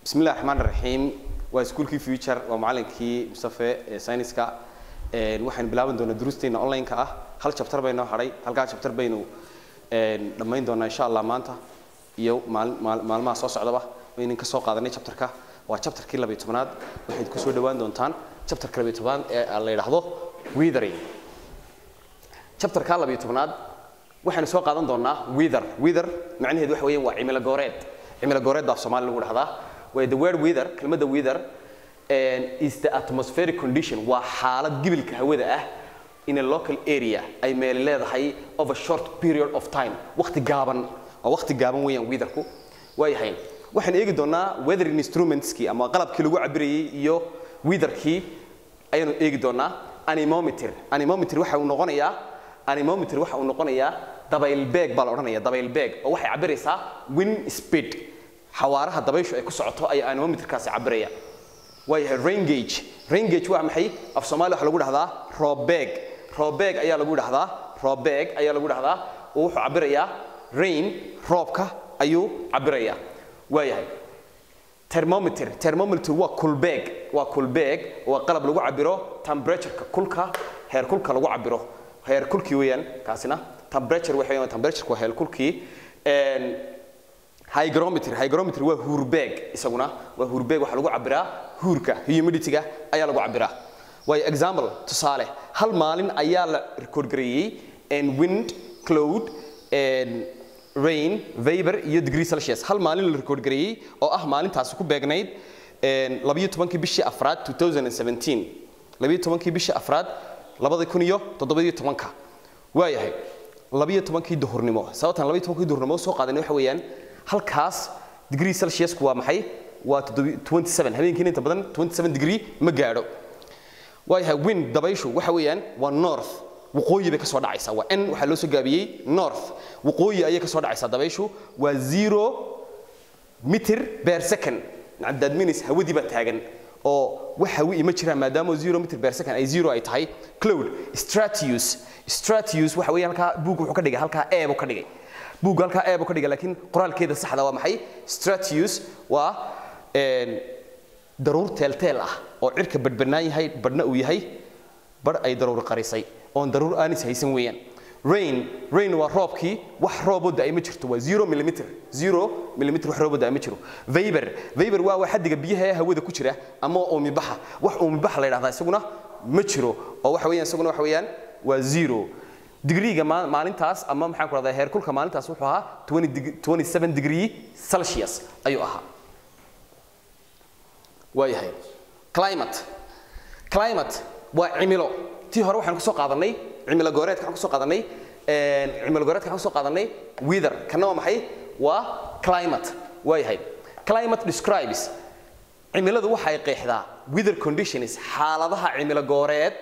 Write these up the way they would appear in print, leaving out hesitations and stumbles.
Bismi illahi raxmaan raxiim. Waa iskuulkii Future, waa macalinkii Mustafe ee sayniska. Waxaynu bilaaban doonaa duruusteena online-ka ah. Hal chapter baynoo hadhay, halkaa chapter baynu dhammayn doonaa insha Allah maanta iyo maalmaha soo socdaba. Waynu ka soo qaadanay chapterka, waa chapterkii 12aad. Waxayd kusoo dhawaan doontaan chapterka 12aad ee la yidhaahdo weathering. Chapterka 12aad waxaynu soo qaadan doonaa weather. Weather macnaheedu waxa weeyaan waa cimilo gooreed. Cimilo gooreed baa af Soomaali lagu dhahdaa. Waa the word weather, kelmadda weather is the atmospheric condition, waa xaalad gibilka hawada ah, in a local area, ay meel leedahay, of a short period of time, waqti gaaban. Waa waqti gaaban weeyaan weatherku. Waayahay, waxaan eegi doonaa weathering instrumentskii ama qalabkii lagu cabirayay iyo weatherkii ayaanu eegi doonaa. Anemometer. Anemometer waxa uu noqonayaa, anemometer waxa uu noqonayaa dabayl beeg baa la odhanaya, dabayl beeg oo waxay cabiraysaa wind speed, xawaaraha dabayshu ay ku socoto ayaa anemometerkaasi cabiraya. Waayahay, rain gauge. Rain gauge waa maxay? Af Soomaali waxa lagu dhahdaa roob beeg. Roob beeg ayaa lagu dhahdaa, roob beeg ayaa lagu dhahdaa, oo wuxuu cabirayaa rain, roobka ayuu cabirayaa. Waayahay, thermometer. Thermometer waa kulbeeg, waa kulbeeg, waa qalab lagu cabiro temperatureka, kulka, heer kulka lagu cabiro, heer kulkii weeyaan kaasina. Temperature waxa weeyaan temperatureka, waa heer kulkii. Hygrometer. Hygrometer waa huurbeeg, isaguna waa huurbeeg, waxaa lagu cabiraa huurka, humidity-ga ayaa lagu cabiraa. Waayo, example, tusaale, hal maalin ayaa la record gareeyey and wind, cloud and rain vapor iyo degree Celsius. Hal maalin la record gareeyey oo ah maalintaasi ku beegnayd 12kii bishii afraad 2017, 12kii bishii afraad 2017. Waayahay, 12kii duhurnimo. Sababtan 12kii duhurnimo soo qaadanay waxa weeyaan halkaas degree Celsiusku waa maxay? Waa 27. Habeenkiina inta badan 27 degree ma gaadho. Waayahay, wind, dabayshu waxa weeyaan waa north, waqooyi bay ka soo dhacaysaa. Waa N waxaa loo soo gaabiyey north, waqooyi ayay ka soo dhacaysaa dabayshu. Waa 0 meter per second. That means hawadii baa taagan oo wax hawi ima jiraan maadaama 0 meter per second ay 0 ay tahay. Cloud, stratus. Stratus waxa weeyaan halkaa buug wuxuu ka dhigay, halkaa e buu ka dhigay buug, halkaa e buu ka dhigay, laakiin qoraalkeeda saxda waa maxay? Stratus waa daruur teelteel ah oo cirka badhbanaan yahay, badhna uu yahay badh ay daruur qarisay oon daruur aanis haysan weeyaan. Rain. Rain waa roobkii. Wax rooboo da'ay ma jirto, waa 0 millimeter, 0 millimeter, wax rooboo da'ay ma jiro. Vapor. Vapor waa xaddiga biyaha ee hawada ku jira ama uumibaxa. Wax uumibaxa la yidhahdaa isaguna ma jiro oo waxa weeyaan isaguna waxa weeyaan waa 0 degreega maalintaas ama maxaan ku rahdaa heerkulka maalintaas wuxuu ahaa 27 degree Celsius ayuu ahaa. Waayahay, climate. Climate waa cimilo. Tii hore waxaan kusoo qaadanay cimilo gooreedka, waxaan kusoo qaadanay cimilo gooreedka, waxaan kusoo qaadanay weather. Kana waa maxay? Waa climate. Waayahay, climate describes, cimiladu waxay qeexdaa, weather conditions, xaaladaha cimilo gooreed,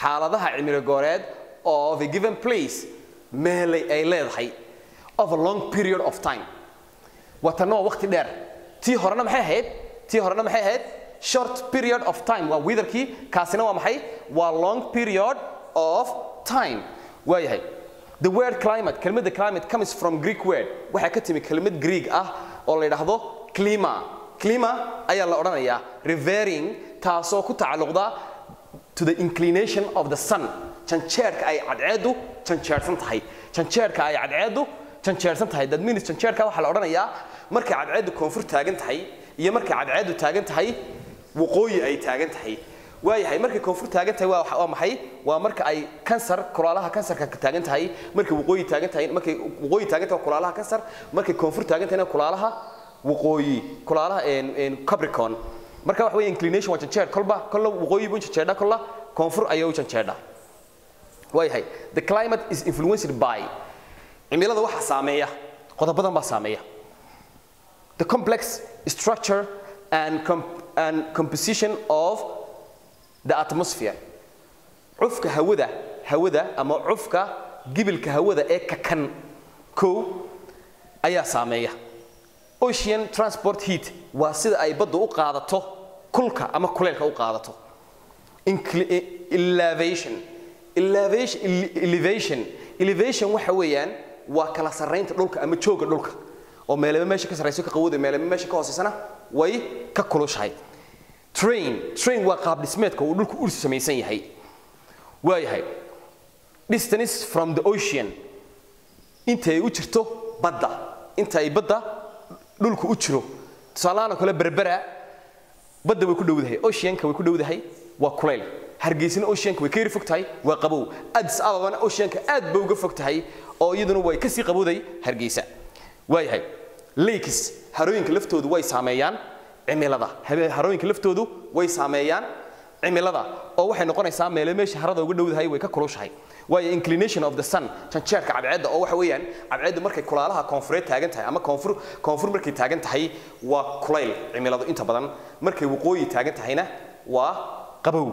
xaaladaha cimilo gooreed of a given place, meelay ay leedahay, of a long period of time. Waa tanna waa waqti dheer. Tii horena maxay ahayd? Tii horena maxay ahayd? Short period of time waa weatherkii. Kaasina waa maxay? Waa long period of time. Waayahay, the word climate, kelmadda climate, comes from Greek word, waxaa ka timi kelmad Greek ah oo la yidhaahdo klima. Klima ayaa la odhanayaa, referring, taasoo ku tacalluqda, to the inclination of the sun, janjeerka ay cadceedu janjeersan tahay, janjeerka ay cadceedu janjeersan tahay. That means janjeerka waxaa la odhanayaa markay cadceedu koonfur taagan tahay iyo markay cadceedu taagan tahay waqooyi ay taagan tahay. Waayahay, markay koonfur taagan tahay waa maxay? Waa marka ay Kansar, kulaalaha Kansarka taagan tahay. Markay waqooyi taagan tahay, markay waqooyi taagan tahay waa kulaalaha Kansar, markay koonfur taagan tahayna kulaalaha waqooyi, kulaalaha Capricorn. Marka waxa weeye inclination waa janjeer, kolba kolla waqooyi buu janjeedha, kolla koonfur ayay u janjeedha. Waayahay, the climate is influenced by, cimilada waxaa saameeya qodobadan baa saameeya: the complex structure and composition of the atmosphere, cufka hawada, hawada ama cufka gibilka hawada ee kakan kow ayaa saameeya; ocean transport heat, waa sida ay baddu u qaadato kulka ama kuleylka u qaadato; elevation, elevation, elevation, elevation waxa weeyaan waa kala sarreynta dhulka ama joogga dhulka. Oo meelaba meesha ka sarreyso ka qabowda, meelaba meesha ka hooseysana way ka kulushahay. Train, train waa qaab dhismeedka uu dhulku u samaysan yahay. Waayahay, distance from the ocean, inta ay u jirto badda, inta ay badda dhulku u jiro. Tusaalahaan oo kale, Berbera badda way ku dhowdahay, oceanka way ku dhowdahay, waa kulayl. Hargeysana oceanka way ka yari fog tahay, waa qabow. Addis Ababana oceanka aad bay uga fog tahay oo iyaduna way kasii qabowday Hargeysa. Waayahay, lakes, harooyinka laftoodu way saameeyaan cimilada. Harooyinka laftoodu way saameeyaan cimilada oo waxay noqonaysaa meele meesha harada uga dhowdahay way ka kulushahay. Waayo, inclination of the sun, janjeerka cadceedda, oo waxa weeyaan cadceeddu markay kulaalaha koonfureed taagan tahay ama koonfur markay taagan tahay waa kulayl cimiladu inta badan, markay waqooyi taagan tahayna waa qabow.